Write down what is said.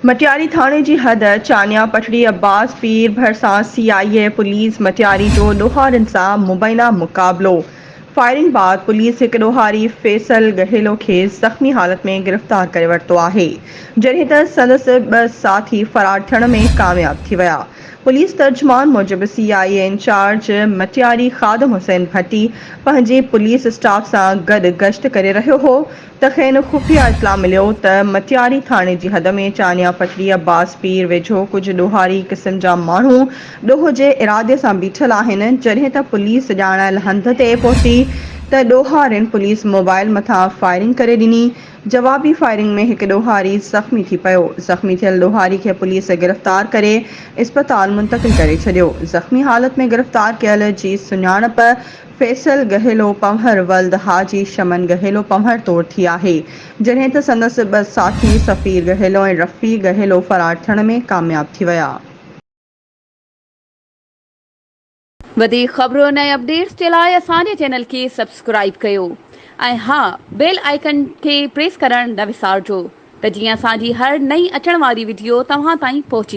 مٽياري ٿاڻي جي حد چانيا پٽڙي عباس پير ڀرسان سي آء اي پوليس مٽياري جو ڏوهارين سان مبينا مقابلو، فائرنگ بعد پوليس هڪ ڏوهاري فيصل ڳهيلو کي زخمي حالت ۾ گرفتار ڪري ورتو آهي، جڏهن ته سندس ٻه ساٿي فرار ٿيڻ ۾ ڪامياب ٿي ويا. پوليس ترجمان موجب C I A incharge Matiari Khadim Hussain Bhatti پنهنجي پوليس اسٽاف سان گڏ گشت ڪري رهيو هو ته کين خفيه اطلاع مليو ته مٽياري ٿاڻي جي حد ۾ چانيا پٽڙي عباس پير ويجهو ڪجهه ڏوهاري قسم جا ماڻهو ڏوهه جي ارادي سان بيٺل آهن جڏهن ته پوليس ڄاڻايل هنڌ تي پهتي ته ڏوهارين پوليس موبائل مٿان فائرنگ ڪري ڏني جوابي فائرنگ ۾ هڪ ڏوهاري زخمي ٿي پيو، زخمي ٿيل ڏوهاري کي پوليس گرفتار ڪري اسپتال منتقل ڪري ڇڏيو، زخمي حالت ۾ گرفتار ڪيل جي سڃاڻپ فيصل ڳهيلو پنهور ولد حاجي شمن ڳهيلو پنهور طور ٿي آهي، جڏهن ته سندس ٻه ساٿي سفير ڳهيلو ۽ رفيع ڳهيلو فرار ٿيڻ ۾ ڪامياب ٿي ويا. وڌيڪ خبرن ۽ اپڊيٽس جي لاء اسان جي چينل کي سبسڪرائيب ڪيو ۽ ها بيل آئيڪن کي پريس ڪرڻ نه وسارجو ته جيئن اسان جي هر نئين اچڻ واري وڊيو توهان تائين پهچي.